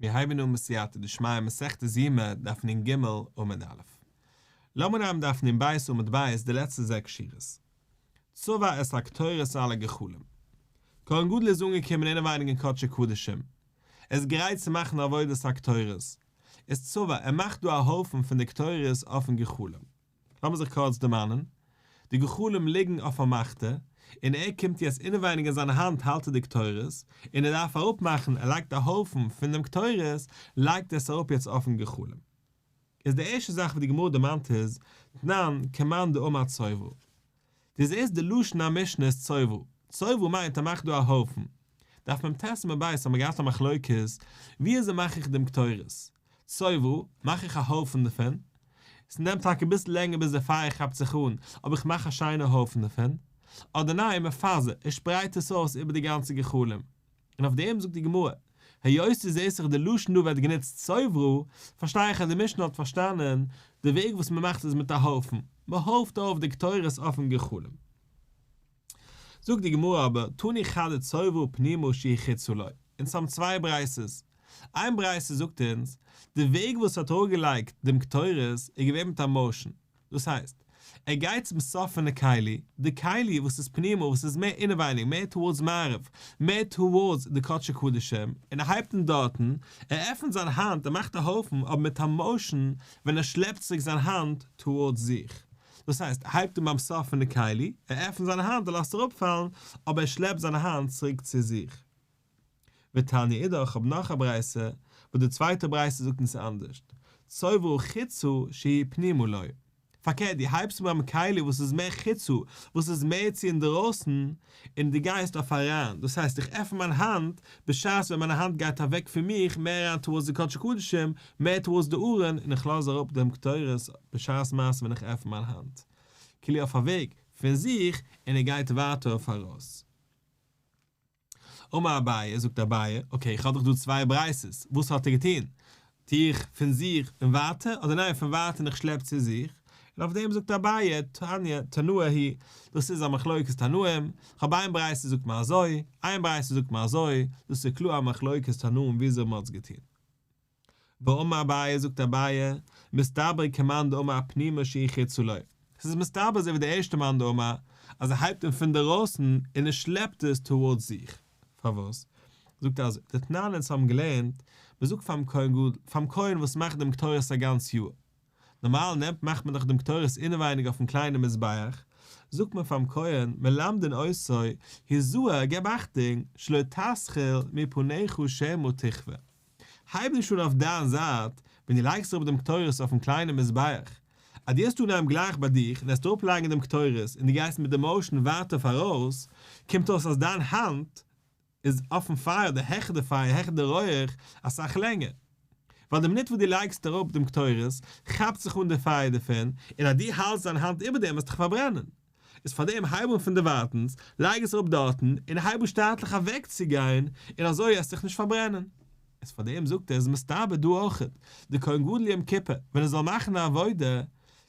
מיר הייבן אן בסייעתא דשמיא מסכת יומא דף נ ג עמוד א'. לאמיר נעמען דף נ ב עמוד ב' די לעצטע זעקס שורות. צבע את הקטורת על הגחלים. כהן גדול איז אנגעקומען אינעווייניג אין קדשי קדשים. ער איז גרייט צו מאכן עבודת הקטורת. איז צבע, ער מאכט דא א הויפן פון די קטורת אויפן גחלים. לאמיר זיך קורץ דערמאנען, די גחלים ליגן אויף א מחתה, און ער קומט יעצט אינעווייניג אין זיין האנט האלט ער די קטורת, און ער דארף אראפמאכן, ער לייגט א הויפן פון דעם קטורת, לייגט ער עס אראפ יעצט אויפן גחלים. איז די ערשטע זאך וואס די גמרא דערמאנט איז, תנן, כמאן דאמר צוברה. דו זעסט די לשון המשנה איז צוברה, צוברה מיינט ער מאכט דא א הויפן. דף מ ט עמוד ב' האבן מיר געהאט א מחלוקת, ווי אזוי מאך איך דעם קטורת? צוברה, מאך איך א הויפן דערפון? ס'נעמט טאקע אביסל לענגער ביז די פייער כאפט זיך אן, אבער איך מאך א שיינע הויפן דערפון. אדער ניין, מפזר, איך שפרייט עס אויס איבער די גאנצע גחלים. און אויף דעם זאגט די גמרא, היות דו זעסט זיך די לשון דא ווערט גענוצט צוברה, פארשטיי איך אז די משנה האט פארשטאנען, די וועג וואס מען מאכט איז מיט א הויפן, מען הויפט אויף די קטורת אויפן גחלים. זאגט די גמרא אבער, תני חדא צוברה פנימה שהיא חוצה לו, אונז האבן צוויי ברייתות, איין ברייתא זאגט אונז, די וועג וואס האט אראפגעלייגט דעם קטורת איז געווען מיט א motion, דאס הייסט, ער גייט צום סוף פון די כלי, די כלי וואס איז פנימה וואס איז מער אינעווייניג, מער towards מערב, מער towards די קדשי קדשים, און ער הייבט אן דארטן, ער עפנט זיין האנט, ער מאכט א הויפן, אבער מיט א motion, ווען ער שלעפט צוריק זיין האנט towards זיך. דאס הייסט, ער הייבט אן ביים סוף פון די כלי, ער עפנט זיין האנט, ער לאזט אראפפאלן, אבער ער שלעפט זיין האנט צוריק צו זיך. ותניא אידך, כ'האב נאך א ברייתא, וואס די צווייטע ברייתא זאגט אונז אנדערשט, צוברה חוצה שהיא פנימה לו. פארקערט, דו הייבסט אן ביים כלי וואס איז מער חוצה, וואס איז מער צו אינדערויסן, און דו גייסט אויף אריין, דאס הייסט איך עפן מיין האנט, בשעת ווען מיין האנט גייט אוועק פון מיך, מער אריין towards די קדשי קדשים, מער towards די ארון, און איך לאז אראפ דעם קטורת בשעת מעשה ווען איך עפן מיין האנט. כאילו אויף א וועג פון זיך, און ער גייט ווייטער אויף ארויס. אמר אביי, זאגט אביי, okay, איך האב דאך דא צוויי ברייתות, וואס האט ער געטון? טו איך פון זיך און ווייטער, אדער ניין פון ווייטער און איך שלעפ צו זיך? און אויף דעם זאגט אביי, תניא, תנאי היא, דאס איז א מחלוקת תנאים, כ'האב איין ברייתא זאגט מען אזוי, איין ברייתא זאגט מען אזוי, דאס איז קלאר א מחלוקת תנאים וויאזוי מען האט עס געטון. ואמר אביי, זאגט אביי, מסתברא כמאן דאמר פנימה שהיא חוצה לו. ס'איז מסתבר אזוי ווי דער ערשטער מאן דאמר, אז ער הייבט אן פונדערויסן און ער שלעפט עס towards זיך. פארוואס? זאגט ער אזוי, דתנן אונז האבן געלערנט, מ'זאגט פאר'ן כהן גדול, פאר'ן כהן וואס מאכט דעם קטורת א גאנץ יאר, נארמאל נעמט מאכט מען דאך דעם קטורת אינעווייניג אויפ'ן קליינעם מזבח, זאגט מען פאר'ן כהן, מלמדין אותו, היזהר, געב אכטונג, שלא תתחיל מפניך שמא תכבה. הייב נישט אן אויף דיין זייט, ווען דו לייגסט אראפ דעם קטורת אויפן קליינעם מזבח, אז דו וועסט אנהייבן גלייך ביי דיך און וועסט אראפלייגן דעם קטורת און דו גייסט מיט די motion ווייטער פאראויס, קומט אויס אז דיין האנט איז אויפן פייער אדער העכער די פייער, העכער די רויעך, אסאך לענגער. ווייל די מינוט וואס דו לייגסט אראפ דעם קטורת, כאפט זיך אן די פייער דערפון, און אז דו האלטסט דיין האנט איבער דעם וועסטו דיך פארברענען. איז פארדעם הייב אן פון דערווייטענס, לייג עס אראפ דארטן, און הייב אן שטאטליך אוועקצוגיין, און אזוי וועסטו דיך נישט פארברענען. איז פארדעם זאגט ער איז מסתבר דא אויכעט, די כהן גדול יום כיפור, ווען ער זאל מאכן א עבודה,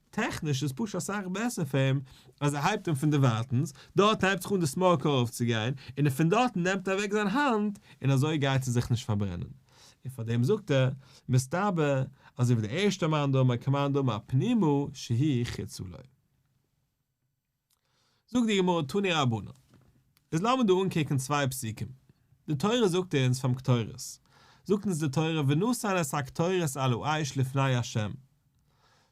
טעכניש איז פשוט אסאך בעסער פאר אים, אז ער הייבט אן פון דערווייטענס, דארטן הייבט זיך אן די smoke ארויפצוגיין, און פון דארטן נעמט ער אוועק זיין האנט, און אזוי גייט ער זיך נישט פארברענען. און פארדעם זאגט ער, מסתבר, אזוי ווי דער ערשטער מאן דאמר כמאן דאמר פנימה שהיא חוצה לו. זאגט די גמרא תנו רבנן. איז לאמיר דא אנקוקן צוויי פסוקים. די תורה זאגט אונז פאר'ן קטורת, זאגט אונז די תורה ונתן את הקטורת על האש לפני ה'.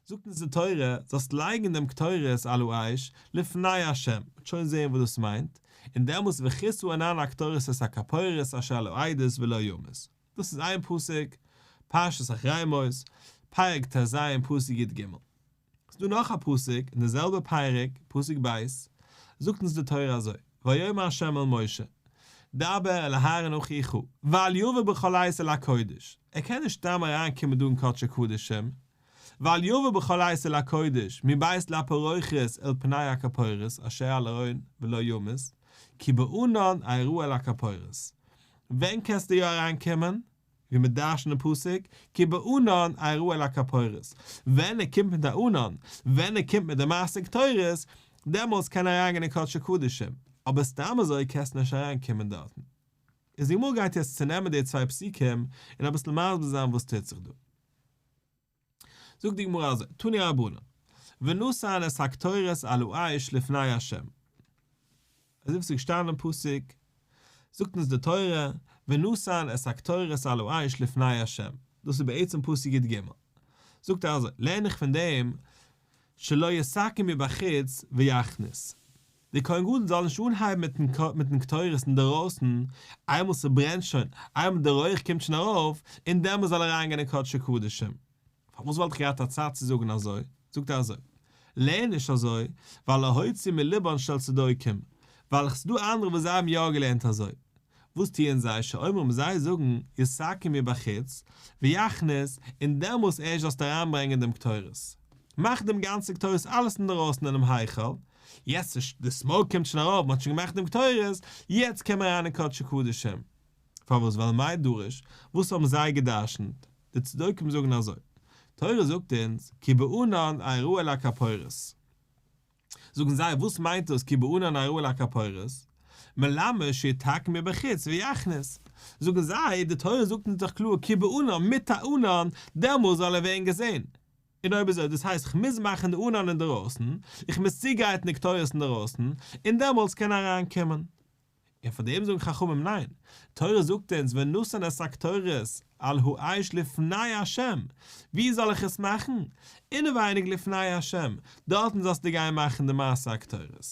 זאגט אונז די תורה זאלסט לייגן דעם קטורת על האש לפני ה'. מ'וועט שוין זען וואס דאס מיינט. און דעמאלס וכסה ענן הקטורת את הכפורת אשר על העדות ולא ימות. דאס איז איין פסוק, פרשת אחרי מות, פרק טז פסוק יג. ס'דא נאך א פסוק אין די זעלבע פרק, פסוק ב', זאגט אונז די תורה אזוי, ויאמר ה' אל משה, דבר אל אהרן אחיך, ואל יבא בכל עת אל הקודש, ער קען נישט סתם אריין קומען דא אין קדשי קדשים, ואל יבא בכל עת אל הקודש, מבית לפרוכת אל פני הכפורת, אשר על הארון ולא ימות, כי בענן אראה על הכפורת. ווען קענסטו יא אריין קומען? ווי מען דרש'נט אין פסוק, כי בענן אראה על הכפורת, ווען ער קומט מיט די ענן, ווען ער קומט מיט די מעשה קטורת, דעמאלטס קען ער אריינגיין אין קדשי קדשים, אבער סתם אזוי קענסטו נישט אריינקומען דארטן. איז די גמרא גייט יעצט צונעמען די צוויי פסוקים און אביסל מסביר זיין וואס טוט זיך דא. זאגט די גמרא אזוי, תנו רבנן, ונתן את הקטורת על האש לפני ה'. אזוי ווי ס'איז געשטאנען אין פסוק, זאגט אונז די תורה, ונתן את הקטורת על האש לפני ה'. דאס איז בעצם פסוק י"ג. זאגט ער אזוי, לערן איך פון דעם, שלא יתקן מבחוץ ויכניס. דער כהן גדול זאל נישט אנהייבן מיטן קטורת אינדערויסן, איינמאל ס'ברענט שוין, איינמאל דער רויעך קומט שוין ארויף, און דעמאלס זאל ער אריינגיין אין קדשי קדשים. פארוואס וואלט איך געהאט א צד צו זאגן אזוי? זאגט ער אזוי, לערן נישט אזוי, ווייל להוציא מלבן של צדוקים, ווייל ס'דא אנדערע וואס זיי האבן יא געלערנט אזוי. וואס טוען זיי? שאומרים זיי זאגן, יתקן מבחוץ, ויכניס, און דעמאלס ערשט זאלסטו אריינברענגען דעם קטורת. מאך דעם גאנצן קטורת אלעס אינדערויסן אינעם היכל, יעצט די smoke קומט שוין ארויף, מען האט שוין געמאכט דעם קטורת, יעצט קען מען אריין אין קדשי קדשים. פארוואס? ווייל מאי דרוש, וואס האבן זיי גע'דרש'נט? די צדוקים זאגן אזוי, תורה זאגט אונז, כי בענן אראה על הכפורת. זאגן זיי, וואס מיינט דאס כי בענן אראה על הכפורת? מלמד שיתקן מבחוץ ויכניס. זאגן זיי, די תורה זאגט אונז דאך קלאר כי בענן, מיט א ענן, דעמאלס זאל ער ווערן געזען. און אויב אזוי, דאס הייסט איך מוז מאכן די ענן אינדערויסן, איך מוז צוגרייטן די קטורת אינדערויסן, און דעמאלס קען ער אריינקומען. און פאר דעם זאגן חכמים ניין, תורה זאגט אונז ונתן את הקטורת על האש לפני ה', ווי זאל איך עס מאכן? אינעווייניג לפני ה', דארטן זאלסטו גיין מאכן די מעשה הקטורת.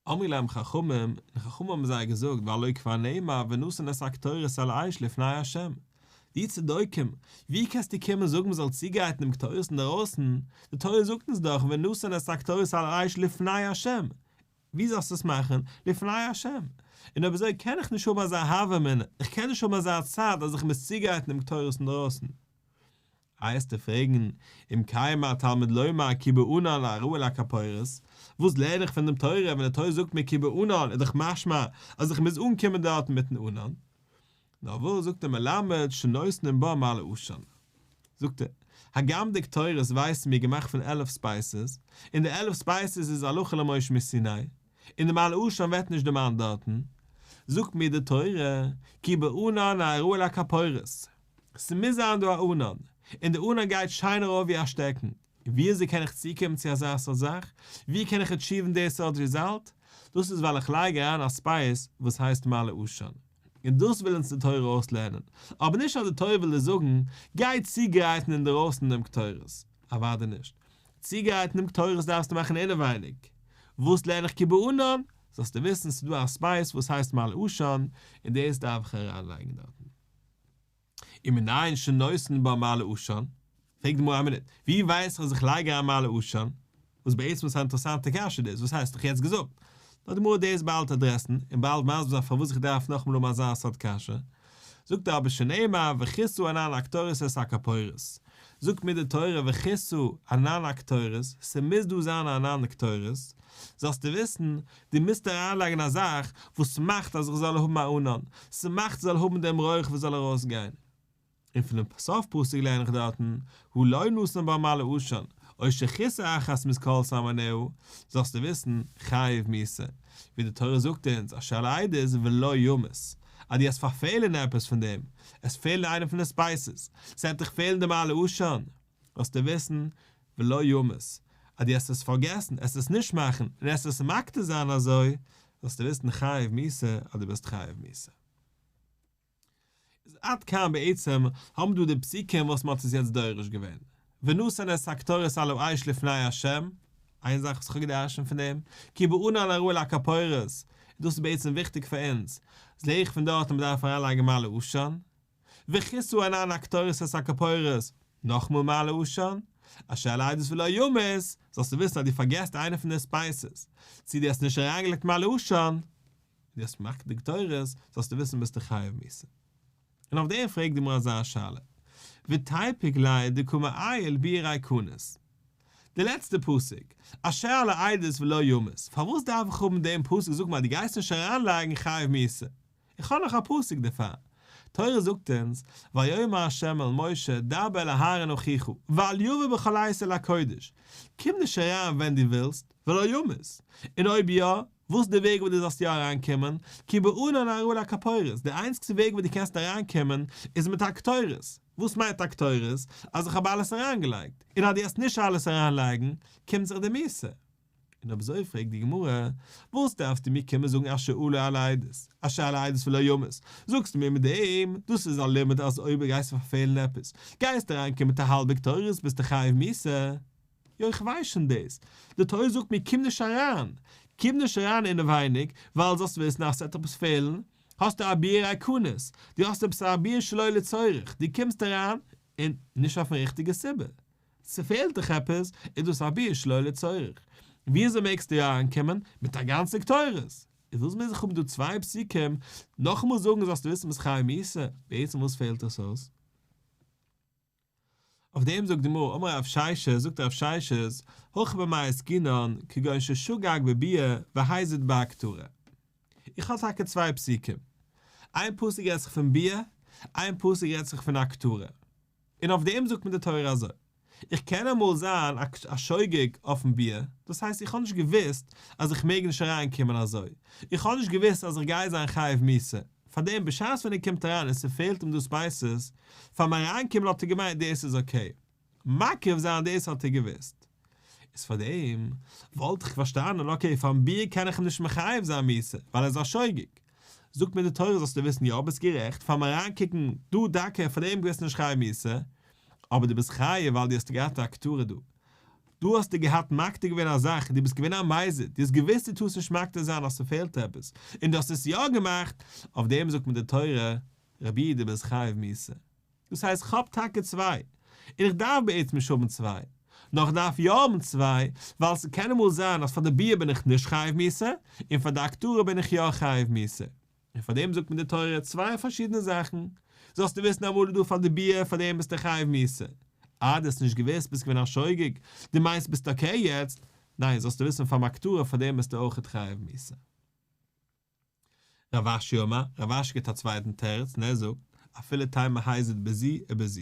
אמרו להם חכמים, און חכמים האבן זיי געזאגט והלא כבר נאמר ונתן את הקטורת על האש לפני ה'. די צדוקים, ווי קענסטו קומען זאגן מ'זאל צוגרייטן דעם קטורת אינדערויסן, די תורה זאגט אונז דאך ונתן את הקטורת על האש לפני ה', ווי זאלסטו עס מאכן? לפני ה'. און אויב אזוי קען איך נישט האבן אזא הוה אמינא, איך קען נישט האבן אזא צד אז איך מוז צוגרייטן דעם קטורת אינדרויסן. איי עסטו פרעגן, אם כן מה תלמוד לומר כי בענן אראה על הכפורת, וואס לערן איך פון דעם תורה ווען די תורה זאגט מיר כי בענן איז דאך משמע אז איך מוז אנקומען דארטן מיטן ענן. נאר וואס זאגט דער מלמד שנותנים בה מעלה עשן? זאגט ער, הגם די קטורת ווייסן מיר געמאכט פון 11 spices, און די 11 spices איז הלכה למשה מסיני, און די מעלה עשן ווערט נישט דערמאנט דארטן, זאגט מיר די תורה, כי בענן אראה על הכפורת, ס'מוז זיין דא א ענן, און די ענן גייט שיין ארויף ווי א שטעקן, און ווי אזוי קען איך צוקומען צו אזא סארט זאך? ווי קען איך achieve ן די סארט result? דאס איז ווייל איך לייג אריין א spice וואס הייסט מעלה עשן. און דאס וויל אונז די תורה אויסלערנען. אבער נישט אז די תורה וויל דיר זאגן, גיי צוגרייטן אינדערויסן דעם קטורת. אוודאי נישט. צוגרייטן דעם קטורת דארפסטו מאכן אינעווייניג. וואס לערן איך כי בענן? זאלסטו וויסן ס'איז דא א spice וואס הייסט מעלה עשן, און דאס דארף איך אריינלייגן דארטן. ומנין שנותנין בה מעלה עשן? פרעגט די גמרא א מינוט, ווי ווייס איך אז איך לייג אריין מעלה עשן? וואס בעצם איז א אינטערעסאנטע קשיא דאס, וואס הייסט, האב איך יעצט געזאגט? נאר די גמרא דאס באלד address ן, און באלד מסביר זיין פארוואס איך דארף נאכאמאל האבן אזא סארט קשיא. זאגט ער אבער שנאמר וכסה ענן הקטורת את הכפורת. זאגט מיר די תורה וכסה ענן הקטורת, ס'מוז דא זיין א ענן קטורת, זאלסטו וויסן, דו מוזט אריינלייגן א זאך וואס מאכט אז איך זאל האבן א ענן, ס'מאכט זאל האבן דעם רויך וואס זאל ארויסגיין. און פונעם סוף פסוק לערן איך דארטן, הא לא נתן בה מעלה עשן, או שכיסה אחת מכל סממניה, זאלסטו וויסן, חייב מיתה, ווי די תורה זאגט אונז, אשר על העדות ולא ימות, אז דו האסט פארפעלן עפעס פון דעם, עס פעלן איינע פון די spices, ס'וועט דיך פעלן די מעלה עשן, זאלסטו וויסן, ולא ימות, אז דו האסט עס פארגעסן, עסט עס נישט מאכן, און עסט עס מקטיר זיין אזוי, זאלסטו וויסן חייב מיתה, אז דו ביסט חייב מיתה. איז עד כאן בעצם האבן דא די פסוקים וואס מען האט עס יעצט דורש געווען. ונתן את הקטורת על האש לפני ה', איין זאך וואס איך האב געדרשנט פון דעם, כי בענן אראה על הכפורת, דאס איז בעצם וויכטיג פאר אונז, זעה איך פון דארט אז מען דארף אריינלייגן מעלה עשן, וכסה ענן הקטורת את הכפורת, נאכמאל מעלה עשן, אשר על העדות ולא ימות, זאלסטו וויסן אז דו פארגעסט איינע פון די spices, צו דו האסט נישט אריינגעלייגט מעלה עשן, דו האסט מקטיר די קטורת, זאלסטו וויסן ביסטו חייב מיתה. און אויף דעם פרעגט די גמרא אזא שאלה, ותיפוק ליה דקא מעייל ביעור ריקנות. די לעצטע פסוק, אשר על העדות ולא ימות, פארוואס דארף איך האבן דעם פסוק זאג מיר אז דו גייסט נישט אריינלייגן חייב מיתה? איך האב נאך א פסוק דערפאר. תורה זאגט אונז, ויאמר ה' אל משה דבר אל אהרן אחיך, ואל יבא בכל עת אל הקודש, קום נישט אריין ווען דו ווילסט, ולא ימות, און אויב יא, וואס איז די וועג וואס דו זאלסט יא אריינקומען? כי בענן אראה לכפורת, די איינציגסטע וועג וואס דו קענסט אריינקומען איז מיט א קטורת. וואס מיינט א קטורת? אז איך האב אלעס אריינגעלייגט. און אז דו וועסט נישט אלעס אריינלייגן, קומט זיך דיר מיתה. און אויב אזוי פרעגט די גמרא, וואס דארפסטו מיר קומען זאגן אשר עלה על העדות, אשר על העדות ולא ימות, זאגסטו מיר מיט דעם, דאס איז א לימוד אז אויב גייסטו פארפעלן עפעס, גייסטו אריינקומען מיט א האלבע קטורת ביסטו חייב מיתה. יא איך ווייס שוין דאס, די תורה זאגט מיר קום נישט אריין, קום נישט אריין אינעווייניג, ווייל זאלסט וויסן אז ס'וועט עפעס פעלן, האסטו א ביאה ריקנית, דו האסט עפעס א ביאה שלא לצורך, דו קומסט אריין, און נישט אויפן ריכטיגע סיבה. ס'פעלט דיך עפעס, איז דאס א ביאה שלא לצורך. וויאזוי מעגסטו יא אריינקומען? מיט א גאנצע קטורת! איז וואס מוז איך האבן דא צוויי פסוקים, נאכאמאל זאגן זאלסטו וויסן ביסט חייב מיתה, בעצם וואס פעלט דאס אויס? אויף דעם זאגט די גמרא, אמר רב ששת, זאגט רב ששת, הכא במאי עסקינן, כגון ששגג בביאה והזיד בהקטרה. איך האב טאקע צוויי פסוקים. איין פסוק רעדט זיך פון ביאה, איין פסוק רעדט זיך פון הקטרה. און אויף דעם זאגט מיר די תורה אזוי, איך קען אמאל זיין א שוגג אויפן ביאה, דאס הייסט איך האב נישט געוואוסט אז איך מעג נישט אריין קומען אזוי, איך האב נישט געוואוסט אז איך גיי זיין חייב מיתה, פארדעם בשעת ווען ער קומט אריין און ס'פעלט אים דא spices, פארן אריין קומען האט ער געמיינט דאס איז okay, מקריב זיין דאס האט ער געוואוסט. איז פארדעם וואלט איך פארשטאנען okay פארן ביאה קען איך אים נישט מחייב זיין מיתה ווייל ער איז א שוגג, זאגט מיר די תורה זאלסטו וויסן יא ביסט גערעכט פארן אריינקוקן דא דוקא פאר דעם ביסטו נישט חייב מיתה, אבער דו ביסט חייב ווייל דו האסט געהאט א הקטרה דא, דא האסטו געהאט מקטיר געווען א זאך, דו ביסט געווען א מזיד, דו האסט געוואוסט דו טארסט נישט מקטיר זיין אז ס'פעלט עפעס, און דו האסט עס יא געמאכט, אויף דעם זאגט מיר די תורה, רבי דו ביסט חייב מיתה. דאס הייסט כ'האב טאקע צוויי, און איך דארף בעצם נישט האבן צוויי, נאר איך דארף יא האבן צוויי, ווייל ס'קען אמאל זיין אז פאר די ביאה בין איך נישט חייב מיתה, און פאר די הקטרה בין איך יא חייב מיתה. און פאר דעם זאגט מיר די תורה צוויי פארשידענע זאכן, זאלסטו וויסן אמאל איז דא פאר די ביאה פאר דעם ביסטו חייב מיתה, אה דו האסט נישט געוואוסט ביסט געווען א שוגג, דו מיינסט ביסט okay יעצט, ניין זאלסטו וויסן פאר הקטרה פאר דעם ביסטו אויכעט חייב מיתה. רב אשי אמר, רב אשי גיבט א צווייטן תירוץ און ער זאגט, אפילו תימא הזיד בזו ובזו.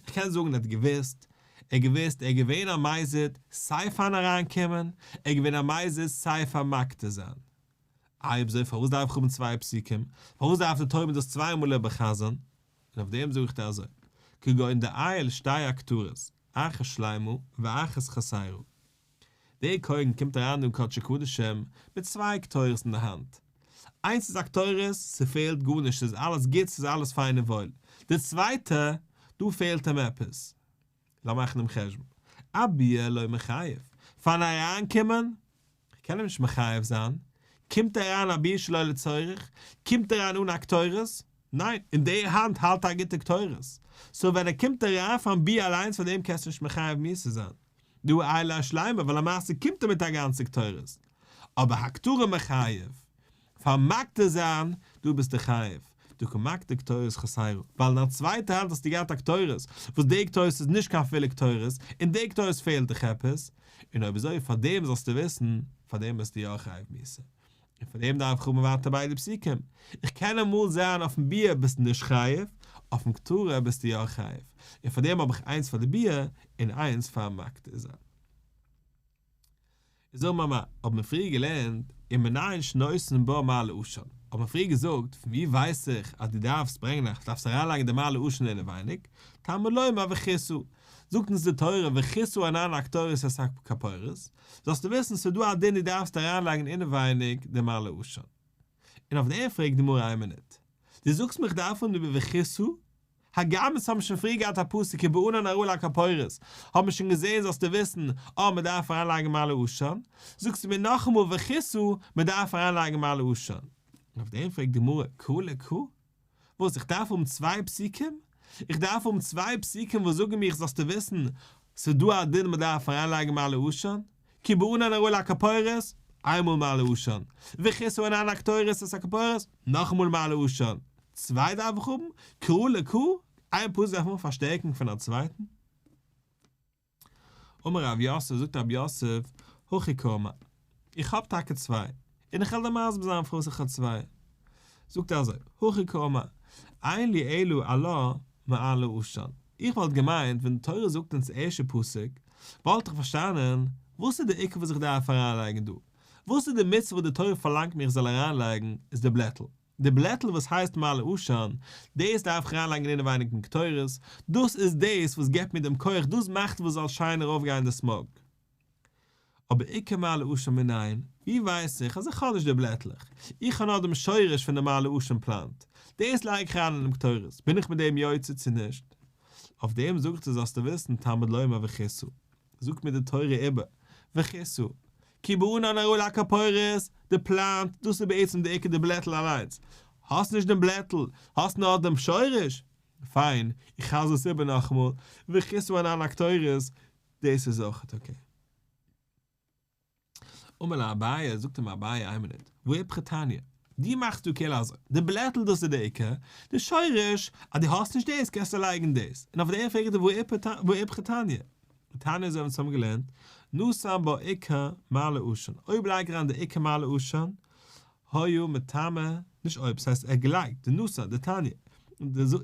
איך קען זאגן ער האט געוואוסט, ער האט געוואוסט, ער איז געווען א מזיד סיי פארן אריינקומען, ער איז געווען א מזיד סיי פארן מקטיר זיין. אויב אזוי פארוואס דארף איך האבן צוויי פסוקים? פארוואס דארף די תורה מיר דאס צוויי מאל איבער'חזר'ן? און אויף דעם זאג איך דיר אזוי, כגון דעייל שתי הקטרות, אחת שלימה ואחת חסרה. דער כהן קומט אריין דא אין קדשי קדשים מיט צוויי קטורת אין די האנט. איינס איז א קטורת, ס'פעלט גארנישט, ס'איז אלעס גוט, ס'איז אלעס פיין און וואויל. די צווייטע, דא פעלט אים עפעס. לאמיר מאכן דעם חשבון. אביאה לא מיחייב. פארן אריינקומען, כ'קען אים נישט מחייב זיין. קומט אריין א ביאה שלא לצורך? קומט אריין אן א קטורת? ניין, אין די האנט האלט ער א גוטע קטורת. so ווען ער קומט אריין פארן ביאה אליינס פאר דעם קענסטו נישט מחייב מיתה זיין. דהא עייל ליה שלימה ווייל למעשה קומט ער מיט א גאנצע קטורת. אבער הקטרה מיחייב. פאר מקטיר זיין, דא ביסטו חייב. דקא מקטיר קטורת חסרה. ווייל אין א צווייטע האנט האסטו געהאט א קטורת, וואס די קטורת איז נישט קיין פולע קטורת, און די קטורת פעלט דיך עפעס. און אויב אזוי פאר דעם זאלסטו וויסן, פאר דעם ביסטו יא חייב מיתה. און פאר דעם דארף איך האבן ווייטער ביידע פסוקים, איך קען אמאל זיין אויפן ביאה ביסטו נישט חייב, אויפן הקטרה ביסטו יא חייב, און פאר דעם האב איך איינס פאר די ביאה און איינס פאר מקטיר זיין. איז אמר מר, האט מען פריער געלערנט, ומנין שנותנין בה מעלה עשן, האט מען פריער געזאגט, פון ווי ווייס איך אז דו דארפסט ברענגען א, דארפסט אריינלייגן די מעלה עשן אינעווייניג, תלמוד לומר וכסה, זאגט אונז די תורה וכסה ענן הקטורת את הכפורת, זאלסטו וויסן ס'איז דא א דין דו דארפסט אריינלייגן אינעווייניג די מעלה עשן. און אויף דעם פרעגט די גמרא איין מינוט, דו זאגסט מיך דארף האבן די וכסה? הגם עס האבן שוין פריער געהאט א פסוק כי בענן אראה לכפורת, האט מען שוין געזען זאלסטו וויסן אה מען דארף אריינלייגן מעלה עשן, זאגסטו מיר נאכאמאל וכסה מען דארף אריינלייגן מעלה עשן. און אויף דעם פרעגט די גמרא קרא לקרא? וואס, איך דארף האבן צוויי פסוקים? איך דארף האבן צוויי פסוקים וואס זאגן מיך זאלסטו וויסן, ס'איז דא א דין מ'דארף אריינלייגן מעלה עשן, כי בענן אראה לכפורת, איינמאל מעלה עשן, וכסה ענן הקטורת את הכפורת, נאכאמאל מעלה עשן, צוויי דארף איך האבן? קרא לקרא? איין פסוק דארף האבן פארשטערקונג פון א צווייטן? אמר רב יוסף, זאגט רב יוסף, הכי קאמר, איך האב טאקע צוויי, און איך וועל דיר מסביר זיין פארוואס איך האב צוויי. זאגט ער אזוי, הכי קאמר, אין לי אלא עלה מעלה עשן. איך וואלט געמיינט ווען די תורה זאגט אונז ערשטע פסוק, וואלט איך פארשטאנען, וואס איז די עיקר וואס איך דארף אריינלייגן דא? וואס איז די מצוה וואס די תורה פארלאנגט מיר איך זאל אריינלייגן, איז די בלעטל. די בלעטל וואס הייסט מעלה עשן, דאס דארף איך אריינלייגן אינעווייניג אין קטורת, דאס איז דאס וואס געבט מיר דעם כח, דאס מאכט וואס זאל שיין ארויפגיין די smoke. אבער עיקר מעלה עשן מנין, ווי ווייס איך אז איך האב נישט די בלעטלעך, איך האב נאר דעם שורש פון די מעלה עשן plant, דאס לייג איך אריין אינעם קטורת, בין איך מיט דעם יוצא צו נישט? אויף דעם זאגט ער זאלסטו וויסן תלמוד לומר וכסה, זאגט מיר די תורה איבער, וכסה, כי בענן הראוי לכפורת, די plant, דאס איז בעצם די עיקר די בלעטל אליינס, האסט נישט דעם בלעטל, האסט נאר דעם שורש, פיין, איך חזר עס איבער נאכאמאל, וכסה ענן הקטורת, דאס איז אויכעט okay. אמר ליה אביי, זאגט אים אביי איין מינוט, והא איפכא תניא, דו מאכסט דא כאילו אזוי, די בלעטל דאס איז די עיקר, די שורש, אז דו האסט נישט דאס קענסטו לייגן דאס, און אויף דעם פרעגט ער והא איפכא תניא, תניא אזוי ווי אונז האבן געלערנט, נתן בה עיקר מעלה עשן, אויב לייג אריין די עיקר מעלה עשן, היה מטמא, נישט אויב, ס'הייסט ער האט געלייגט, די נתן, די תניא,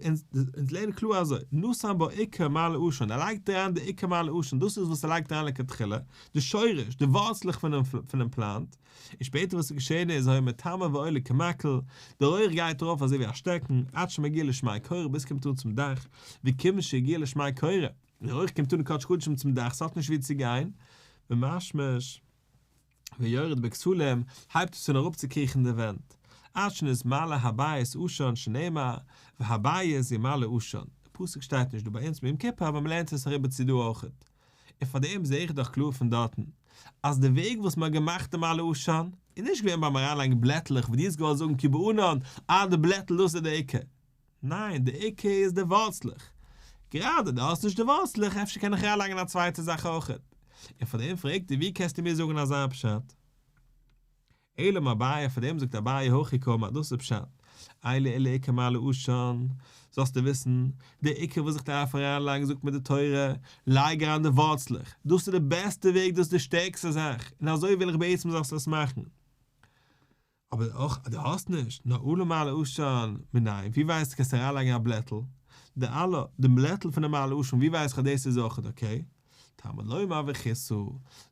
אונז לערנען קלאר אזוי, נתן בה עיקר מעלה עשן, ער לייגט אריין די עיקר מעלה עשן, דאס איז וואס ער לייגט אריין לכתחילה, די שורש, די ווארצלעך פונעם plant, און שפעטער וואס איז געשען איז היה מטמא ועולה כמקל, די רויעך גייט ארויף אזוי ווי א שטעקן, עד שמגיע לשמי קורה ביז ס'קומט אן צום דאך, וכיוון שהגיע לשמי קורה, די רויעך קומט אן אין קדש קדשים צום דאך, ס'האט נישט וואו צו גיין, ממשמש. ויורד בכתלים, הייבט עס אן אראפצוקריכן די ווענט, עד שנתמלא הבית עשן שנאמר והבית ימלא עשן, די פסוק שטייט נישט דא ביי אונז ביי יום כיפור אבער מ'לערנט עס אריבער צו דא אויכעט, און פאר דעם זעה איך דאך קלאר פון דארטן אז די וועג וואס מ'האט געמאכט די מעלה עשן איז נישט געווען ביים אריינלייגן בלעטלעך ווי דו האסט געוואלט זאגן כי בענן, אה די בלעטל דאס איז די עיקר, ניין די עיקר איז די ווארצלעך, גראדע דו האסט נישט די ווארצלעך אפשר קען איך אריינלייגן א צווייטע זאך אויכעט, און פאר דעם פרעגט ער ווי קענסטו מיר זאגן אזא פשט? אלא אמר אביי פאר דעם זאגט אביי הכי קאמר דאס איז פשט, אין לי אלא עיקר מעלה עשן, זאלסטו וויסן, די עיקר וואס איך דארף אריינלייגן זאגט מיר די תורה, לייג אריין די ווארצלעך, דאס איז די בעסטע וועג דאס איז די שטערקסטע זאך, און אזוי וויל איך בעצם זאלסט עס מאכן. אבער אויך אז דו האסט נישט, נאר עלה מעלה עשן מנין, ווי ווייסטו קענסט אריינלייגן א בלעטל, די עלה, די בלעטל פונעם מעלה עשן, ווי ווייס איך אז דאס איז אויך okay? תלמוד לומר וכסה,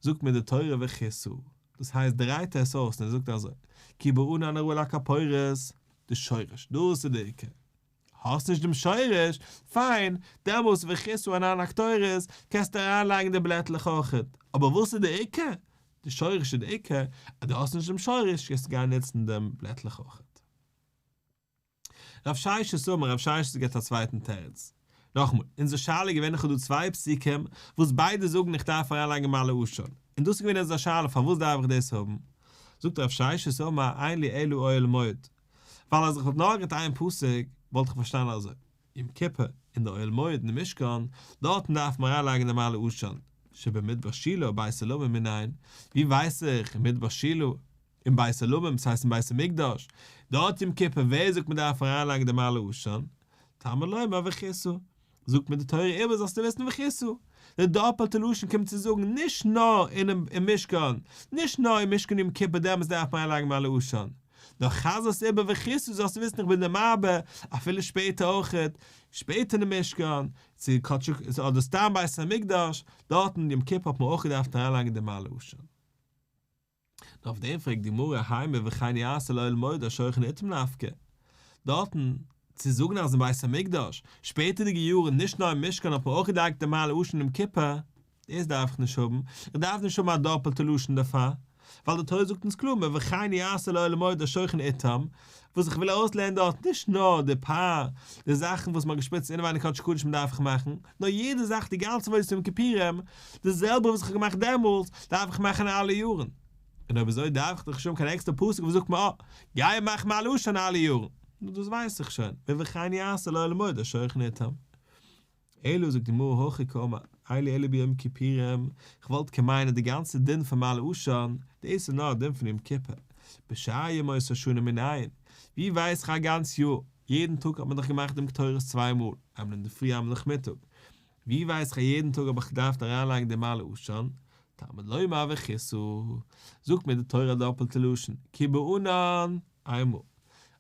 זאגט מיר די תורה וכסה, דאס הייסט דרייט ער עס אויס און ער זאגט אזוי, כי בענן הראוי לכפורת, די שורש, דאס איז די עיקר. האסט נישט דעם שורש, פיין, דעמאלס וכסה ענן הקטורת, קענסטו אריינלייגן די בלעטלעך אויכעט, אבער וואס איז די עיקר? די שורש איז די עיקר, אז דו האסט נישט דעם שורש קענסטו גיין נוצן דעם בלעטלעך אויכעט. רב ששת אמר, רב ששת גיבט א צווייטן תירוץ. נאכאמאל, אונזער שאלה איז געווען איך האב דא צוויי פסוקים וואס ביידע זאגן איך דארף אריינלייגן מעלה עשן, און דאס איז געווען אונזער שאלה פארוואס דארף איך דאס האבן? זאגט רב ששת אמר אין לי אלא אוהל מועד, ווייל אז איך וואלט נאר געהאט איין פסוק וואלט איך פארשטאנען אזוי, יום כיפור אין די אוהל מועד אין די משכן, דארטן דארף מען אריינלייגן די מעלה עשן, שבמדבר שילה בית עולמים מנין, ווי ווייס איך אין מדבר שילה, אין בית עולמים, ס'הייסט אין בית המקדש, דארט יום כיפור ווער זאגט מען דארף אריינלייגן די מעלה עשן, תלמוד לומר וכסה, זאגט מיר די תורה איבער זאלסטו וויסן וכסה, די דאפעלטע לשון קומט צו זאגן נישט נאר אינעם אין משכן, נישט נאר אין משכן יום כיפור דעמאלטס דארף מען אריינלייגן מעלה עשן, נאר חזר עס איבער וכסה זאלסטו וויסן איך בין דיר מרבה אפילו שפעטער אויכעט, שפעטער אין משכן, צו קדשי אדער סתם בית המקדש, דארטן יום כיפור האט מען אויך געדארפט אריינלייגן די מעלה עשן. נאר אויף דעם פרעגט די גמרא האי מובכן יעשה לאוהל מועד השוכן אתם נפקא, דארטן צו זאגן אז אין בית המקדש, שפעטערדיגע יארן נישט נאר אין משכן האט מען אויך געלייגט די מעלה עשן יום כיפור, דאס דארף איך נישט האבן, איך דארף נישט האבן א דאפעלטע לשון דערפאר, ווייל די תורה זאגט אונז קלאר ובכן יעשה לאוהל מועד השוכן אתם, וואס איך וויל ארויסלערנען דארט, נישט נאר די פאר די זאכן וואס מען האט געשפריצט אינעווייניג קדשי קדשים דארף איך מאכן, נאר יעדע זאך די גאנצע עבודת יום כיפורים, די זעלבע וואס איך האב געמאכט דעמאלטס, דארף איך מאכן אלע יארן. און אויב אזוי דארף איך דאך נישט האבן קיין עקסטער פסוק וואס זאגט מיר אה, גיי מאך מעלה עשן אלע יארן. נו דאס ווייס איך שוין, ובכן יעשה לאהל מועד השוכן אתם. אלא זאגט די גמרא הכי קאמר, אין לי אלא ביום כיפורים, כ'וואלט געמיינט אז די גאנצע דין פון מעלה עשן, דאס איז נאר א דין פון יום כיפור, בשאר ימות השנה מנין, ווי ווייס איך א גאנץ יאר, יעדן טאג האט מען דאך געמאכט דעם קטורת צוויי מאל, איינמאל אינדערפרי איינמאל נאכמיטאג, ווי ווייס איך אז יעדן טאג האב איך געדארפט אריינלייגן דעם מעלה עשן, תלמוד לומר וכסה, זאגט מיר די תורה א דאפעלטע לשון, כי בענן, איינמאל.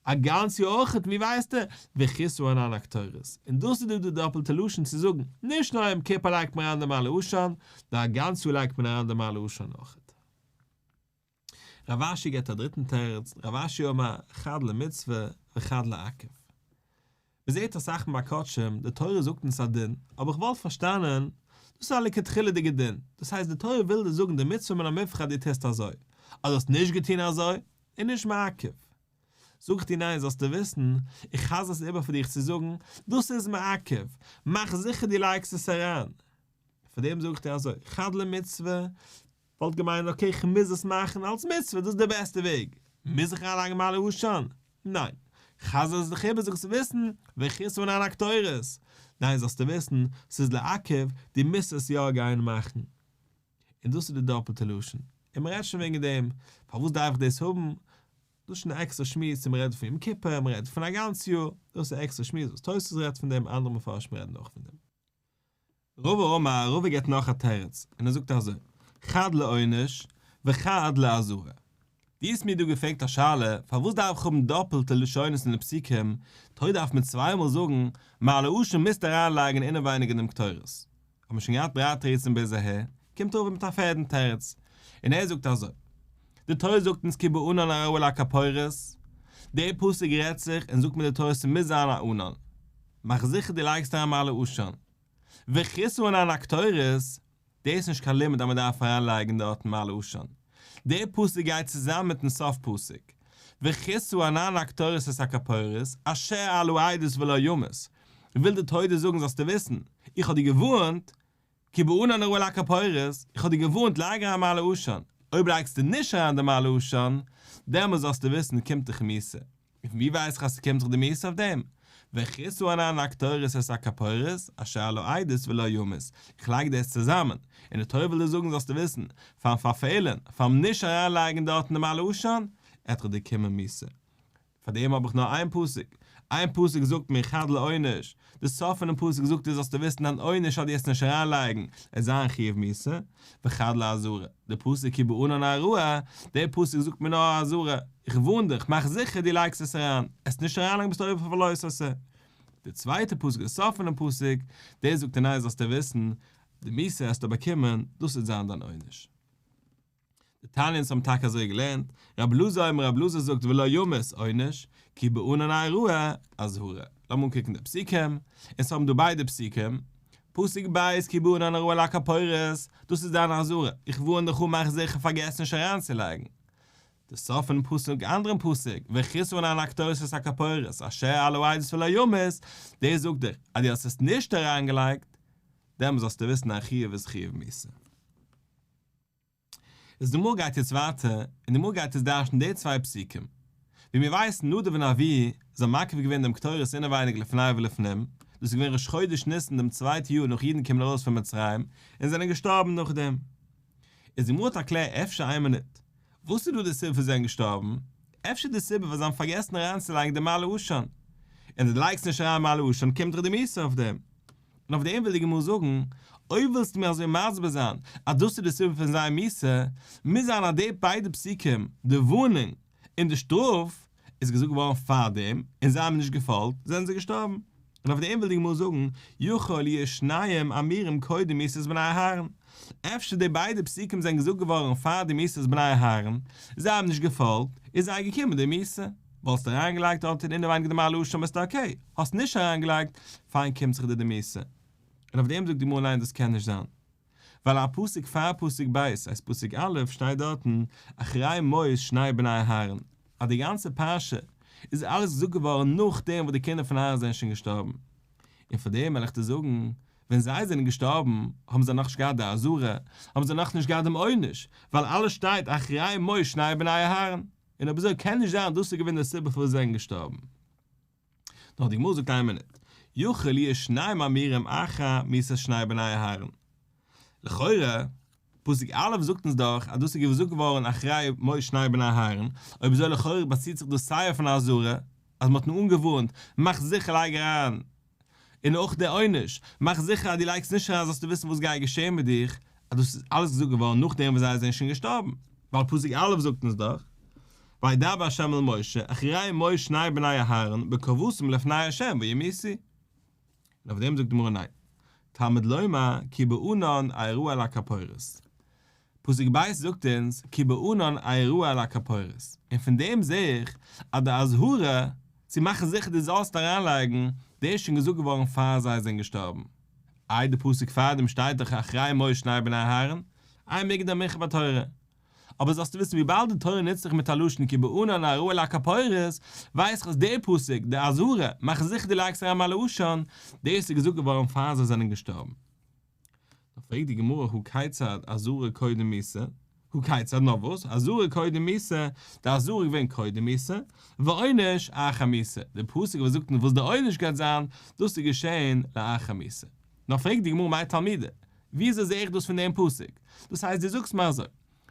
א גאנץ יאר אויכעט, ווי ווייסטו? וכסה ענן הקטורת. און דאס איז דא די דאפעלטע לשון צו זאגן, נישט נאר יום כיפור לייגט מען אריין די מעלה עשן, נאר א גאנץ יאר לייגט מען אריין די מעלה עשן אויכעט. רב אשי געבט א דריטן תירוץ, רב אשי אמר חד למצוה וחד לעכב. מען זעט אסאך מאל ביי קדשים, די תורה זאגט אונז א דין, אבער איך וואלט פארשטאנען, דאס איז א לכתחילה'דיגע דין, דאס הייסט די תורה וויל דיר זאגן די מצוה מן המובחר אז דו טוסט אזוי, אז דו האסט נישט געטון אזוי, איז נישט מעכב. זאג איך דיר ניין זאלסטו וויסן, איך חזר עס איבער פאר דיך צו זאגן, דאס איז מעכב, מאך זיכער דו לייגסט עס אריין. פאר דעם זאג איך דיר אזוי, חד למצוה, וואלט געמיינט okay כ'מוז עס מאכן אלס מצוה דאס איז די בעסטע וועג, מוז איך אריינלייגן מעלה עשן? ניין. חזר עס דיך איבער זאלסטו וויסן, וכסה ענן הקטורת. ניין זאלסטו וויסן, ס'איז לעכב, דו מוזט עס יא גיין מאכן. און דאס איז די דאפלטע לשון. און מ'רעדט שוין וועגן דעם, פארוואס דארף איך דאס האבן? דאס איז שוין א עקסטערע שמועס צו מ'רעדט פון יום כיפור, מ'רעדט פון א גאנץ יאר, דאס איז א עקסטערע שמועס וואס תוספות רעדט פון דעם, אנדערע מפרשים רעדן אויך פון דעם. רבא אמר, רבא געבט נאך א תירוץ, און ער זאגט אזוי, חד לעונש וחד לאזהרה. דו האסט מיר דא געפרעגט א שאלה, פארוואס דארף איך האבן דאפלטע לשונות אין די פסוקים, תורה דארף מען צוויי מאל זאגן, מעלה עשן מוזט אריינלייגן אינעווייניג אין דעם קטורת. האט מען שוין געהאט דריי תירוצים ביז אהער, קומט רבא מיט א פערדן תירוץ, און ער זאגט אזוי, די תורה זאגט אונז כי בענן אראה על הכפורת, דער פסוק רעדט זיך און זאגט מיר די תורה ס'מוז זיין א ענן, מאך זיכער דו לייגסט אריין מעלה עשן. וכסה ענן הקטורת, דאס איז נישט קיין לימוד אז מען דארף אריין לייגן דארטן מעלה עשן. דער פסוק גייט צוזאמען מיטן סוף פסוק, וכסה ענן הקטורת את הכפורת, אשר על העדות ולא ימות, וויל די תורה דיר זאגן זאלסטו וויסן, איך האב דיר געווארנט, כי בענן אראה על הכפורת, איך האב דיר געווארנט לייג אריין מעלה עשן, אויב לייגסטו נישט אריין די מעלה עשן, דעמאלס זאלסטו וויסן קומט דיך מיתה. און פון ווי ווייס איך אז ס'קומט זיך די מיתה אויף דעם? וכסה ענן הקטורת את הכפורת, אשר על העדות ולא ימות, איך לייג דאס צוזאמען, און די תורה וויל דיר זאגן זאלסטו וויסן, פארן פארפעלן, פארן נישט אריינלייגן דארטן די מעלה עשן, עט דיר קומען מיתה. פאר דעם האב איך נאר איין פסוק, איין פסוק זאגט מיר חד לעונש, די סוף פונעם פסוק זאגט דיר זאלסטו וויסן דיין עונש אז דו עסט נישט אריינלייגן, עט זיין חיוב מיתה, וחד לאזהרה, די פסוק כי בענן אראה, די פסוק זאגט מיר נאר א אזהרה, איך ווארן דיך, מאך זיכער דו לייגסט עס אריין, עסט נישט אריינלייגן ביסטו עובר אויף לא תעשה. די צווייטע פסוק די סוף פונעם פסוק, דאס זאגט דיר ניין זאלסטו וויסן, די מיתה עסטו באקומען, דאס וועט זיין דיין עונש. דתניא אונז האבן טאקע אזוי געלערנט, רב אלעזר אומר רב אלעזר זאגט ולא ימות עונש, כי בענן אראה אזהרה. לאמיר אנקוקן די פסוקים, אונז האבן דא ביידע פסוקים, פסוק ב' כי בענן אראה על הכפורת, דאס איז דיין אזהרה, איך ווארן דיך אן מאך זיכער פארגעס נישט אריינצולייגן. די סוף פונעם פסוק אנדערן פסוק, וכסה ענן הקטורת את הכפורת, אשר על העדות ולא ימות, דאס זאגט דיך אז דו האסט עס נישט אריינגעלייגט, דעמאלס זאלסטו וויסן דיין חיוב איז חיוב מיתה. איז די גמרא גייט יעצט ווייטער, און די גמרא גייט יעצט דרש'ן די צוויי פסוקים. ווי מיר ווייסן נדב און אביהוא זיי האבן מקריב געווען דעם קטורת אינעווייניג לפני ולפנים, דאס איז געווען ראש חודש ניסן דעם צווייטע יאר נאך אידן קומען ארויס פון מצרים, און זענען געשטארבן נאכדעם. איז די גמרא האט א קלער אפשר איין מינוט, וואס איז דא די סיבה פון זיי זענען געשטארבן? אפשר די סיבה ווייל זיי האבן פארגעסן אריינצולייגן די מעלה עשן. און אז דו לייגסט נישט אריין מעלה עשן קומט דאך די מיתה אויף דעם. און אויף דעם וויל די גמרא זאגן, אויב ווילסטו מיר אזוי מסביר זיין אז דאס איז די סיבה פון זייער מיתה, מוז זיין אז די ביידע פסוקים, די ווארנונג און די שטראף, איז געזאגט געווארן פאר דעם, און זיי האבן נישט געפאלגט, זענען זיי געשטארבן. און אויף דעם וויל די גמרא זאגן, יכול יהיו שניהם אמורים קודם מיתת בני אהרן, אפשר די ביידע פסוקים זענען געזאגט געווארן פאר די מיתת בני אהרן, זיי האבן נישט געפאלגט, איז זיי געקומען די מיתה. וואלסט אריינגעלייגט דארט אין אינעווייניג די מעלה עשן ביסטו okay, האסט נישט אריינגעלייגט, פיין קומט זיך דיר די מיתה. און אויף דעם זאגט די גמרא ניין דאס קען נישט זיין. ווייל א פסוק פאר פסוק ב' הייסט פסוק א' שטייט דארטן אחרי מות שני בני אהרן אז די גאנצע פרשה איז אלעס געזאגט געווארן נאכדעם וואס די קינדער פון אהרן זענען שוין געשטארבן. און פאר דעם וועל איך דיר זאגן, ווען זיי זענען געשטארבן האבן זיי נאכנישט געהאט די אזהרה, האבן זיי נאכנישט געהאט דעם עונש, ווייל אלעס שטייט אחרי מות שני בני אהרן. און אויב אזוי קען נישט זיין דאס איז געווען די סיבה פארוואס זיי זענען געשטארבן. נאר די גמרא זאגט איין מינוט, יכול יהיו שניהם אמורים אחר מיתת שני בני אהרן. לכאורה, פסוק א' זאגט אונז דאך אז דאס איז געזאגט געווארן אחרי מות שני בני אהרן, אויב אזוי לכאורה באציט זיך דאס סיי אויפן אזהרה, אז מען האט אים אנגעווארנט, מאך זיכער לייג אריין און אויך דער עונש, מאך זיכער אז דו לייגסט נישט אריין זאלסטו וויסן וואס גייט געשען מיט דיך, אז דאס איז אלעס געזאגט געווארן נאכדעם וואס זיי זענען שוין געשטארבן, ווייל פסוק א' זאגט אונז דאך, וידבר ה' אל משה, אחרי מות שני בני אהרן בקרבתם לפני ה' וימותו. און אויף דעם זאגט די גמרא ניין, תלמוד לומר כי בענן אראה על הכפורת. פסוק ב' זאגט אונז כי בענן אראה על הכפורת, און פון דעם זע איך אז די אזהרה צו מאכן זיכער דו זאלסט אריינלייגן, דאס איז שוין געזאגט געווארן פאר זיי זענען געשטארבן. איי די פסוק פארדעם שטייט דאך אחרי מות שני בני אהרן, אין מוקדם ומאוחר בתורה. אבער זאלסטו וויסן וויבאלד די תורה נוצט זיך מיט א לשון כי בענן אראה על הכפורת, ווייס איך אז די פסוק, די אזהרה, מאך זיכער דו לייגסט אריין מעלה עשן, דאס איז געזאגט געווארן פאר זיי זענען געשטארבן. דאך פרעגט די גמרא הא כיצד אזהרה קודם מיתה, הא כיצד נאר וואס, אזהרה קודם מיתה, די אזהרה איז געווען קודם מיתה, ועונש אחר מיתה, די פסוק וואס זאגט אונז וואס די עונש גייט זיין, דאס איז געשען לאחר מיתה. נאר פרעגט די גמרא מאי תלמודא, וויאזוי זע איך דאס פון דעם פסוק? דאס הייסט דו זאגסט מיר אזוי,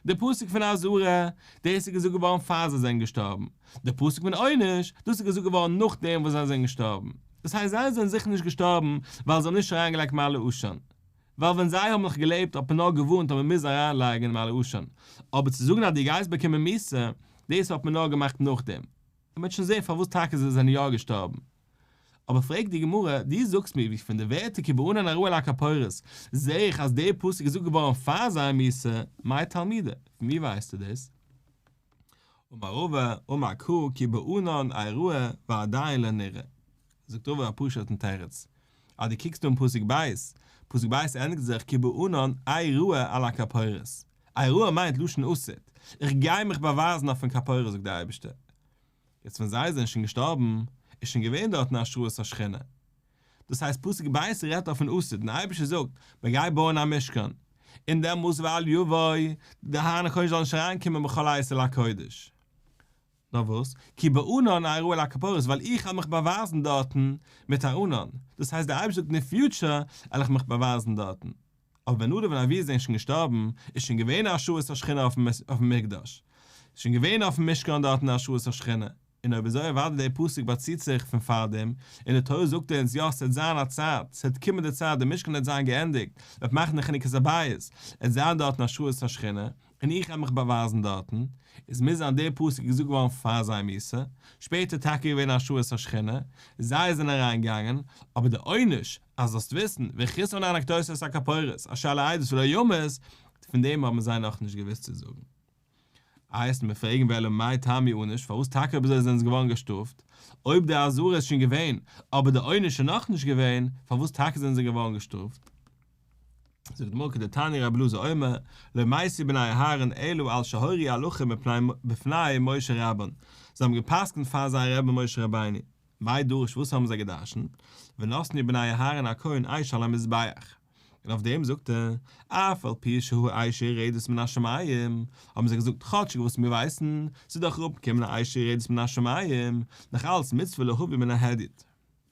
די פסוק פון אזהרה, דאס איז געזאגט געווארן פאר זיי זענען געשטארבן, די פסוק פון עונש, דאס איז געזאגט געווארן נאכדעם וואס זיי זענען געשטארבן, דאס הייסט זיי זענען זיכער נישט געשטארבן ווייל זיי האבן נישט אריינגעלייגט מעלה עשן, ווייל ווען זיי האבן נאך געלעבט האט מען נאר געווארנט אז מען מוז אריינלייגן מעלה עשן, אבער צו זאגן אז דו גייסט באקומען מיתה, דאס האט מען נאר געמאכט נאכדעם. און מ'וועט שוין זען פארוואס טאקע זיי זענען יא געשטארבן. אבער פרעגט די גמרא, דו זאגסט מיר ווי פון די ווערטער כי בענן אראה על הכפורת זע איך אז דער פסוק איז געזאגט געווארן פאר זייער מיתה, מאי תלמודא, פון ווי ווייסטו דאס? אמר רבא, אמר קרא כי בענן אראה ועדיין לא נראה. זאגט רבא א פשוט'ן תירוץ, אז דו קוקסט אן פסוק ב', פסוק ב' ענדיגט זיך כי בענן אראה על הכפורת, אראה מיינט לשון עתיד, איך גיי מיך באווייזן אויפן כפורת זאגט דער אייבערשטער. יעצט ווען זיי זענען שוין געשטארבן, איז שוין געווען דארטן השראת השכינה. דאס הייסט פסוק ב' רעדט אויפן עתיד און דער אייבערשטער זאגט, מען גייט בויען א משכן, און דעמאלס ואל יבוא, די אהרן הכהן זאל נישט אריינקומען בכל עת אל הקודש. נאר וואס, כי בענן אראה על הכפורת, ווייל איך וועל מיך באווייזן דארטן מיט א ענן. דאס הייסט דער אייבערשטער זאגט אין די future וועל איך מיך באווייזן דארטן. אבער ווען נדב און אביהוא זענען שוין געשטארבן, איז שוין געווען א השראת השכינה אויפן מקדש. איז שוין געווען אויפן משכן דארטן א השראת השכינה. און אויב אזוי אוודאי דער פסוק באציט זיך פון פארדעם, און די תורה זאגט אונז יא ס'עט זיין א צייט, ס'עט קומען די צייט די משכן עט זיין געענדיגט, מ'וועט מאכן די חנוכת הבית, עט זיין דארטן השראת השכינה, און איך וועל מיך באווייזן דארטן, איז מוז זיין דער פסוק געזאגט געווארן פאר זייער מיתה, שפעטער טאקע געווען השראת השכינה, זיי זענען אריין געגאנגען, אבער די עונש, אז זאלסט וויסן, וכסה ענן הקטורת את הכפורת, אשר על העדות ולא ימות, פון דעם האבן זיי נאכנישט געוואוסט צו זאגן. הייסט מיר פרעגן ואלא מאי טעמא ענוש, פארוואס טאקע אויב אזוי זענען זיי געווארן געשטראפט, אויב די אזהרה איז שוין געווען, אבער די עונש איז נאכנישט געווען, פארוואס טאקע זענען זיי געווארן געשטראפט? זאגט די גמרא כדתניא רבי אלעזר אומר, לא מתו בני אהרן אלא על שהורו הלכה בפני משה רבן, זיי האבן גע'פסק'נט פאר זייער רבי משה רבינו, מאי דרוש וואס האבן זיי גע'דרש'נט, ונתנו בני אהרן הכהן אש על המזבח, און אויף דעם זאגט ער, אף על פי שהאש יורדת מן השמים, האבן זיי געזאגט כאטשיג וואס מיר ווייסן, ס'איז דאך אראפגעקומען א אש יורדת מן השמים, נאך אלץ מצוה להביא מן ההדיוט.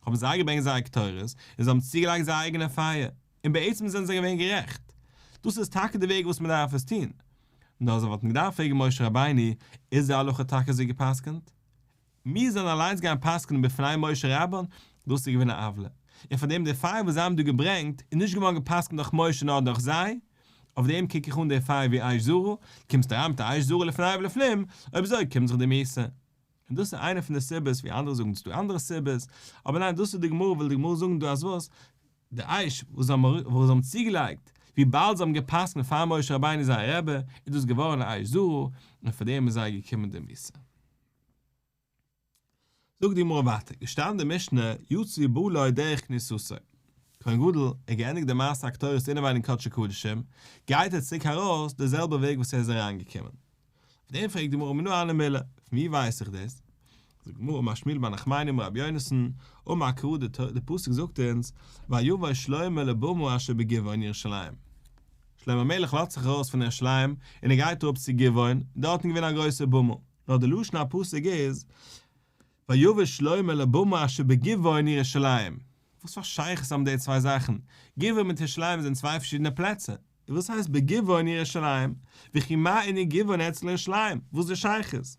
האבן זיי געברענגט זייער קטורת, און זיי האבן צוגעלייגט זייער אייגענע פייער, און בעצם זענען זיי געווען גערעכט, דאס איז טאקע די וועג וואס מען דארף עס טון, נאר זיי וואלטן געדארפט פרעגן משה רבינו, איז די הלכה טאקע אזוי גע'פסק'נט? מיר זענען אליינס געגאנגען פסק'נען בפני משה רבן, דאס איז געווען א עוולה, און פאר דעם די פייער וואס זיי האבן דא געברענגט איז נישט געווארן גע'פסק'נט דורך משה נאר דורך זיי, אויף דעם קוק איך אן די פייער ווי אש זרה, קומסט אריין מיט א אש זרה לפני ולפנים, אויב אזוי קומט זיך די מיתה. און דאס איז איינע פון די סיבות, ווי אנדערע זאגן ס'דא אנדערע סיבות, אבער ניין דאס איז די גמרא וויל די גמרא זאגן דא אז וואס, די אש וואס זיי האבן צוגעלייגט, וויבאלד זיי האבן גע'פסק'נט פאר משה רבינו זייער רבי, איז דאס געווארן א אש זרה, און פאר דעם איז זיי געקומען די מיתה. זאגט די גמרא ווייטער, געשטאנען די משנה, יצא ובא לו דרך כניסתו, כהן גדול, ער געענדיגט די מעשה הקטורת אינעווייניג קדשי קדשים, גייט ער צוריק ארויס די זעלבע וועג וואס ער איז אריינגעקומען. אויף דעם פרעגט די גמרא מנא הני מילי, פון ווי ווייס איך דאס? זאגט די גמרא אמר שמואל בר נחמני אמר רבי יונתן, אמר קרא די פסוק זאגט אונז, ויבא שלמה לבמה אשר בגבעון ירושלים. שלמה המלך לאזט זיך ארויס פון ירושלים און ער גייט אראפ צו גבעון, דארטן איז געווען א גרויסע במה, נאר די לשון הפסוק איז, ויבא שלמה לבמה אשר בגבעון ירושלים. וואס פאר שייכות האבן די צוויי זאכן? גבעון מיט ירושלים זענען צוויי פארשידענע פלעצער. און וואס הייסט בגבעון ירושלים? וכי מה ענין גבעון אצל ירושלים? וואס איז די שייכות?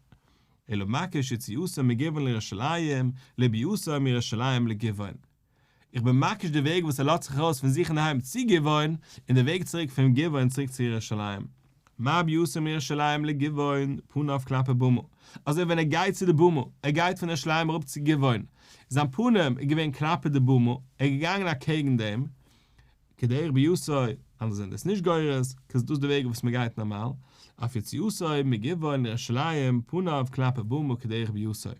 אלא מקיש יציאתו מגבעון לירושלים לביאתו מירושלים לגבעון. איך בין מקיש די וועג וואס ער לאזט זיך ארויס פון זיך אינדערהיים צו גבעון, און די וועג צוריק פון גבעון צוריק צו ירושלים. מה ביאתו מירושלים לגבעון, פניו כלפי במה. אזוי ווען ער גייט צו די במה, ער גייט פון ירושלים אראפ צו גבעון, זיין פנים איז געווען כלפי די במה, ער איז געגאנגען אקעגן דעם, כדרך ביאתו. אנדערע זענען דאס נישט גורס, 'cause דאס איז די וועג וואס מען גייט נארמאל, אף יציאתו מגבעון לירושלים פניו כלפי במה כדרך ביאתו,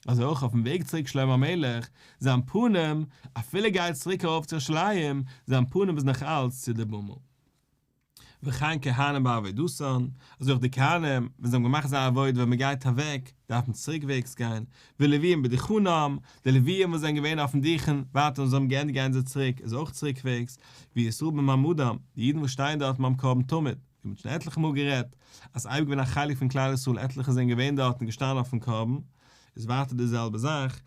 אזוי אויך אויפן וועג צוריק שלמה המלך, זיין פנים, אפילו ער גייט צוריק ארויף צו ירושלים, זיין פנים איז נאך אלץ צו די במה. וכן כהנים בעבודתן, אזוי אויך די כהנים, ווען זיי האבן געמאכט זייער עבודה ווען מען גייט אוועק, דארף מען צוריקוועגס גיין, ולוויים בדוכנם, די לוויים וואס זענען געווען אויפן דוכן, ווייטער און זיי האבן געענדיגט גייען זיי צוריק, איז אויך צוריקוועגס, וישראל במעמדם, די אידן וואס שטייען דארט ביים קרבן תמיד, ווי מען האט שוין עטליכע מאל גערעדט, אז ס'איז אייביג געווען א חלק פון כלל ישראל עטליכע זענען געווען דארט און געשטאנען אויפן קרבן, איז ווייטער די זעלבע זאך,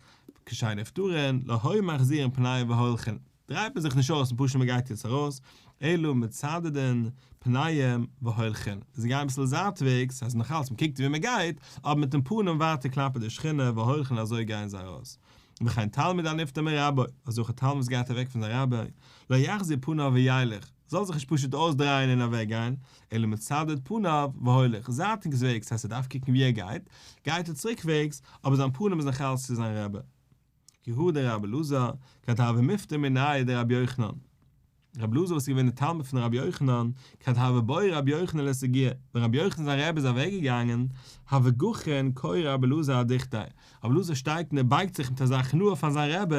כשהן נפטרין, לא היו מחזירין פניהם והולכין. דרייט מען זיך נישט אויס און פשוט מען גייט יעצט ארויס, אלא מצדדין פניהם והולכין, זיי גייען אביסל זייטוועגס, ס'הייסט נאך אלץ מען קוקט ווי מען גייט, אבער מיטן פנים ווייטער כלפי די שכינה והולכין אזוי גייען זיי ארויס. וכן תלמיד הנפטר מרבו, אזוי אויך א תלמיד וואס גייט אוועק פון זיין רבי, לא יחזיר פניו וילך, זאל זיך נישט פשוט אויסדרייען און אוועק גיין, אלא מצדד פניו והולך, זייטיגסוועגס, ס'הייסט ער דארף קוקן ווי ער גייט, גייט ער צוריקוועגס, אבער זיין פנים איז נאך אלץ צו זיין רבי. כי הא דרבי אלעזר, כד הוה מפטר מיניה דרבי יוחנן. רבי אלעזר וואס איז געווען דער תלמיד פון רבי יוחנן, כד הוה בעי רבי יוחנן לסגויי, ווען רבי יוחנן זיין רבי איז אוועק געגאנגען, הוה גחין כועי רבי אלעזר אדוכתיה, רבי אלעזר שטייט און ער בייגט זיך מיט אזא הכנעה פאר זיין רבי,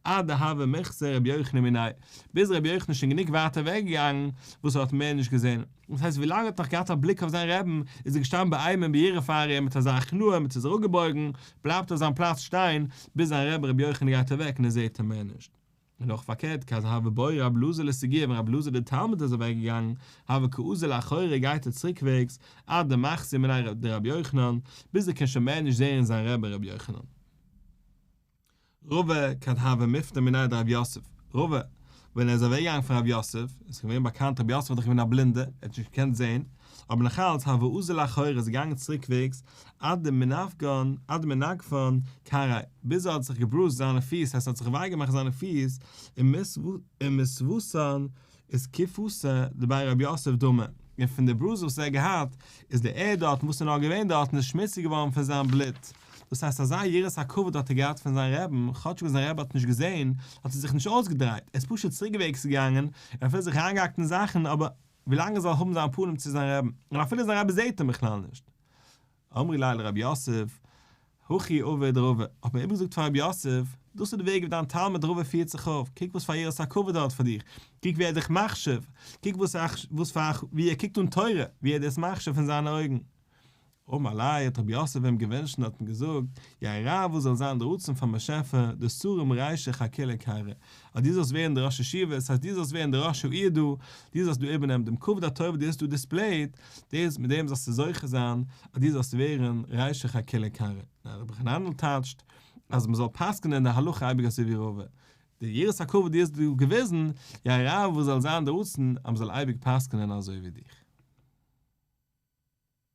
עד דהוה מיחזי רבי יוחנן מיניה, ביז רבי יוחנן איז שוין גענוג ווייט אוועק געגאנגען, וואס ער האט מער נישט געזען. דאס הייסט ווילאנג ער האט נאך געהאט א בליק אויף זיין רעבן איז ער געשטאנען באימה און ביראה פאר אים מיט אזא הכנעה מיט זיך אראפגעבויגן, בלייבט אויף זיין פלאץ שטיין ביז זיין רבי רבי יוחנן גייט אוועק און ער זעהט אים מער נישט. און אויך פארקערט כד הוה בעי רבי אלעזר לסגויי ווען רבי אלעזר דער תלמיד איז אוועק געגאנגען הוה קאזיל לאחורי גייט ער צוריקוועגס עד דמחזי מיניה דרבי יוחנן ביז ער קען שוין מער נישט זעהן זיין רבי רבי יוחנן. רבא כד הוה מפטר מיניה דרב יוסף, רבא, ווען ער איז אוועק געגאנגען פון רב יוסף, איז געווען באקאנט רב יוסף איז דאך געווען א בלינדער, ער האט נישט געקענט זען, אבער נאך אלץ הוה אזיל לאחורי איז געגאנגען צוריק וועגס, עד דמנפקן, עד דמנגפן כרעיה, ביז ער האט זיך געבראסט זיינע פיס, הייסט ער האט זיך וויי געמאכט זיינע פיס, ומסוותן אתכיפתא דבי רב יוסף דמא, און פון די bruise וואס ער האט געהאט, איז די ערד דארטן וואס איז נאר געווען דארטן איז שמוציג געווארן פון זיין בלוט. דאס הייסט אזא יראת הכבוד האט ער געהאט פון זיין רעבן, כאטש וואס זיין רבי האט נישט געזען, האט ער זיך נישט אויסגעדרייט, ער איז פשוט צוריקוועגס געגאנגען, און אפילו זיך אריינגעהאקט אין זאכן, אבער ווילאנג ער זאל האבן זיין פנים צו זיין רעבן, און אפילו זיין רבי זעט אים בכלל נישט. אמרי ליה לרב יוסף, הכי עביד רבא, האט מען איבערגעזאגט פאר רב יוסף, דאס איז די וועג ווי דיין תלמיד רבא פירט זיך אויף, קוק וואס פאר יראת הכבוד ער האט פאר דיך, קוק ווי ער איז דיך מחשיב, קוק וואס וואס פאר ווי ער קוקט אן תורה, ווי ער איז דאס מחשיב פון זיינע אויגן. אמר ליה האט רב יוסף אים געוואונטשן האט אים געזאגט, יהא רעוא זאל זיין די רצון פון באשעפער, דתרים רישך אכולא קרא, אז דו זאלסט ווערן דער ראש ישיבה, ס'הייסט דו זאלסט ווערן דער ראש העיר דא, דו זאלסט דא איבערנעמען דעם כבוד הטוב וואס דו האסט דא displayed, דאס מיט דעם זאלסטו זוכה זיין אז דו זאלסט ווערן רישך אכולא קרא. און רבי חננאל טייטשט אז מען זאל פסק'נען די הלכה אייביג אזוי ווי רבא. די יראת הכבוד דו האסט דא געוויזן, יהא רעוא זאל זיין די רצון אז מען זאל אייביג פסק'נען אזוי ווי דיך.